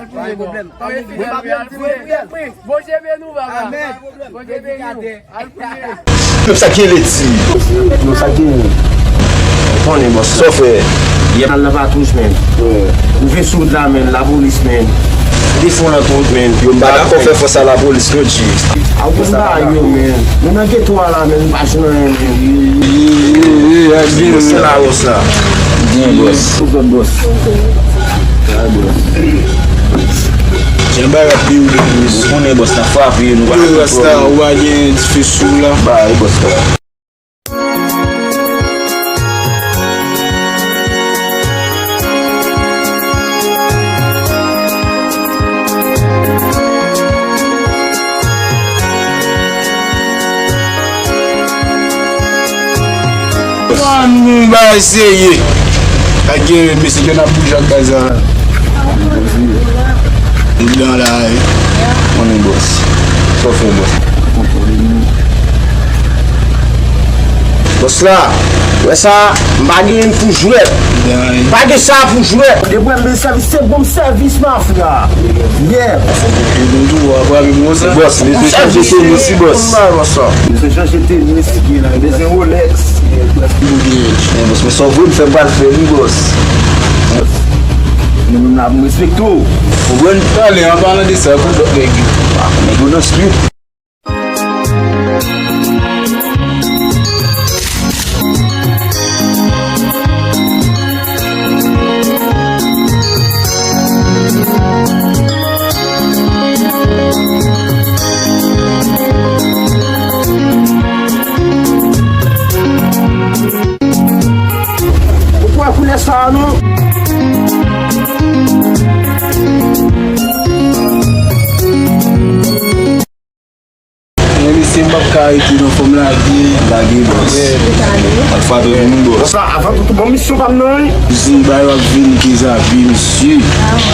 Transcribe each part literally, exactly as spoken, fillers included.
Al priye non. Mwen pa pè di mwen priyè. Bondye beni w, papa. Amèn. Bondye beni w. Al priye. Pèp sa gen leti. Yo sa gen. Konnen bòs. Sa w fè? Yè al nan patwouj, men. Rive sou wout la, men, lapolis, men. Defon nan tout, men. Yo m pa dakò fè fòs a lapolis, non, G. A w konn bagay yo, men. Nou nan geto a la, men, nou pa jwenn anyen, men. Bòs la, bòs la. Gen bòs. Ou fè bòs. Jan bagay ap dewoule, bòs. Ou konnen bòs la frape, nou pa gen pwoblèm. Ou pa gen dife sou la. Ba, bòs la. Ann nou bay seye. Ak gen mesye ki nan boujak gaz la. Mwen la, wi. Mwen menm bòs. Sa w fè, bòs? Kontwole nou. Bòs la, wè sa, m pa gen pou jwèt. M pa gen sa pou jwèt. Depi m bezwen sèvis, se bon sèvis, mafya. Yeah. Bòs, m bezwen chanje teni osi, bòs. M bezwen chanje teni osi, gen la. M bezwen Rolex. Eh, bòs, men sa w vle m fè, m pral fè li, bòs. Nou menm la, m respekte w. Ou konprann? Talè, an palan de sa, pou lòt nèg yo. Nèg yo nan street. Ou kwè koulè sa a non? Men mesye, m p ap ka rete non, fò m lage. Lage, bòs. Yeah. Al frape pou nou, bòs. Sa, avan tout, bon misyon pa m nan, wi. Mesye, bagay yo ap vin ke zabi, mesye.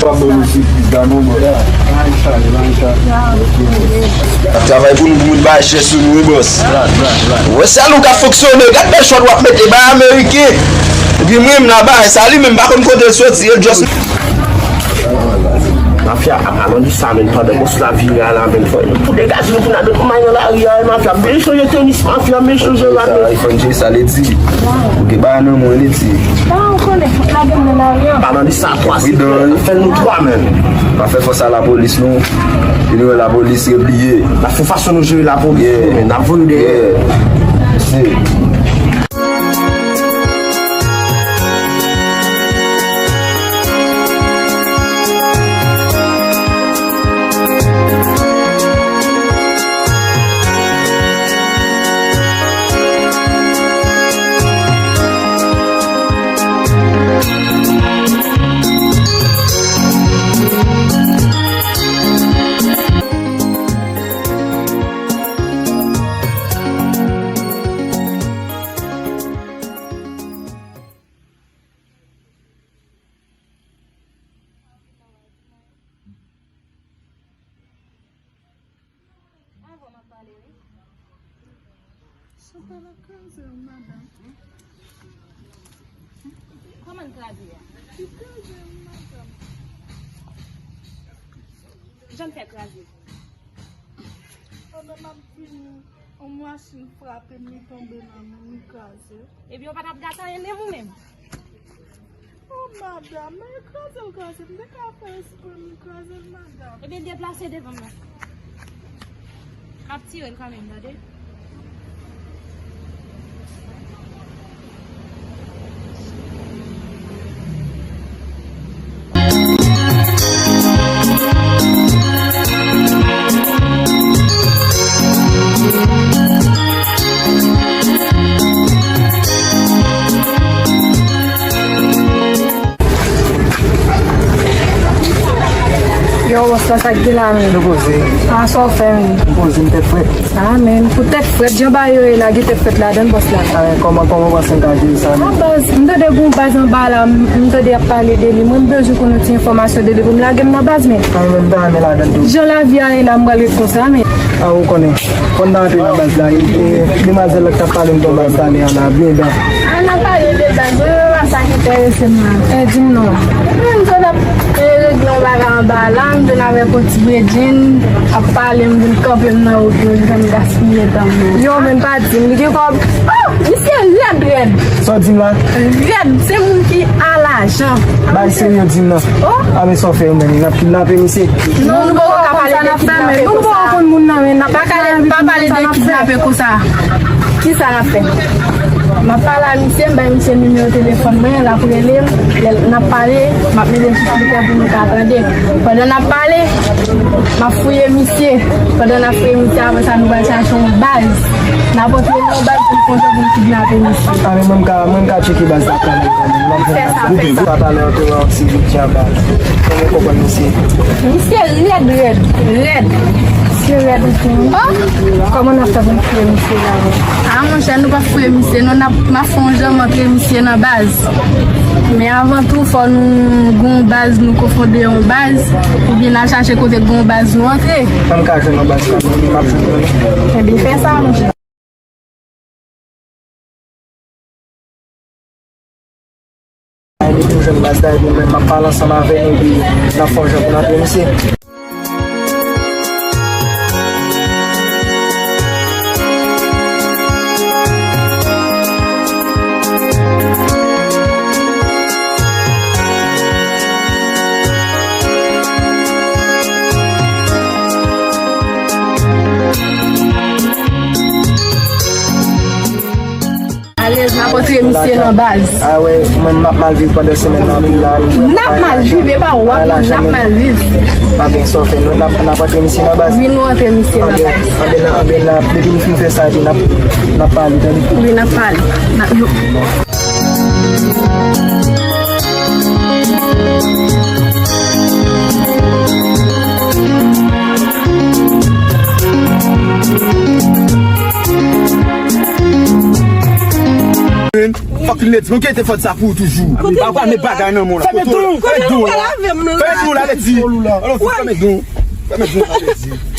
Pa bon, mesye, plis damou, bòs. Ap travay pou nou, pou nou bay chè sou nou, wi, bòs. Wè, sèl ou ka fonksyone, gad bèl chòt w ap mete, bay ameriken. Epi mwen, m la, bagay sa, li menm, pa konn kote l soti, yo just Mafya, a, alon di sa, men, pandan bòs la vire a la, men, fò nou tou degaje nou pou n al met may nan lari a, mafya, m byen chanje tenis, mafya, m byen chanje lari. Sa, iPhone J, sa, ledi. Ou gen bagay nan men w, ledi. Sa, ou konnen, fout lage m nan lari a. Alon di sa, twa, se fè nou twa, men. Pa fè fòs a lapolis, non. Vin wè lapolis, yo bliye. N ap fè fason nou jere lapolis, men, n ap voye dèyè. Yeah. Avè w m ap pale, wi. Chantal ap kraze m, madanm. Kòman l kraze a? Li kraze m, madanm. Jan l fè kraze? Pandan m ap vini, yon machin frape m, li tonbe nan men m, li kraze. Ebyen, ou pa t ap gate anyen menm ou menm? Oh, madanm, men kraze l kraze, m te ka fè espre m kraze l, madanm. Ebyen, deplase devan m nan. M ap tire l kanmenm, tande. Yo, bòs la, sa k gen la menm? Nou poze. A, sa w fè menm? M poze, m tèt frèt. A, menm pou tèt frèt, jan bagay yo ye la, gen tèt frèt ladan l, bòs la. A, kòman, kòman w panse m ka jere sa menm? A, baz, m tande gen yon baz anba la, m, m tande y ap pale de li. Mwen, m bezwen konn yon ti enfòmasyon de li pou m lage m nan baz, men. A, men m ta renmen ladan l tou. Jan lavi a ye la, m pral ret konsa, men. A, ou konnen. Fò n ta antre nan baz la, e, e, demwazèl la k t ap pale m de yon baz talè a la, byen byen. Ann pale de baz, wi, wi, sa k enterese m la. E, di m non. Mwen, m sot ap, e, regle yon bagay anba la, m jwenn avèk yon ti bredjin, ap pale, m vin kanpe m nan wout, mwen, m gaspiye tan mwen. Yo, men pa di m, li gen kòb. Oh, misye rèd, rèd. Sa w di m la? Rèd, se moun ki a lajan. Bay serye w di m nan. Oh. A, men sa w fè yo menm, n ap kidnape misye? Non, nou poko ka pale de kidnape konsa. Nou poko konn moun nan, men n ap kidnape. Pa pale de kidnape konsa. Kisa n ap fè? M ap pale a misye, m bay misye nimewo telefòn mwen, l ap rele m, lè n ap pale, m ap mete l sou spikè pou nou ka tande. Pandan n ap pale, m ap fouye misye. Pandan n ap fouye misye, apre sa, nou pral chache yon baz. N ap antre nan yon baz pou n konn jan pou n kidnape misye. A, men mwen, m ka, mwen, m ka tcheke baz la kanmenm, kanmenm. Fè sa, fè sa. Pa pale antre yon ti bit djaba. Fè mwen konprann misye. Misye rèd, rèd, rèd. Misye rèd, ou konn. Kòman n ap fè pou n fouye misye la, menm? A, monchè, nou p ap fouye misye, non, n ap, m ap fè yon jan m antre misye nan baz. Men avan tou, fò nou gen yon baz, nou kofonde yon baz, oubyen n al chache kote gen yon baz, nou antre. Ann ka jwenn yon baz la, m ap jwenn yon. Ebyen, fè sa, monchè. Sa epi mwen, m ap pale ansanm avè nou, epi n ap fè yon jan pou n antre misye. Alèz, n ap antre misye nan baz. A wè, mwen m ap mal viv pandan semèn nan anpil la. N ap mal viv, e pa w ap viv, n ap mal viv. Pa gen sa w fè, nou n ap, n ap antre misye nan baz. Wi, nou antre misye nan baz. Anben, anben, anben, depi nou fin fè sa, epi n ap, n ap pale, tande? Wi, n ap pale. N ap, nou Fucking ladies, mwen kite fòt sa pou ou toujou. Pa pral met bagay nan men w la. Fèmen dou. Fèmen dou. Fèmen dou la, ladies. Alò, fèmen dou. Fèmen dou la, ladies.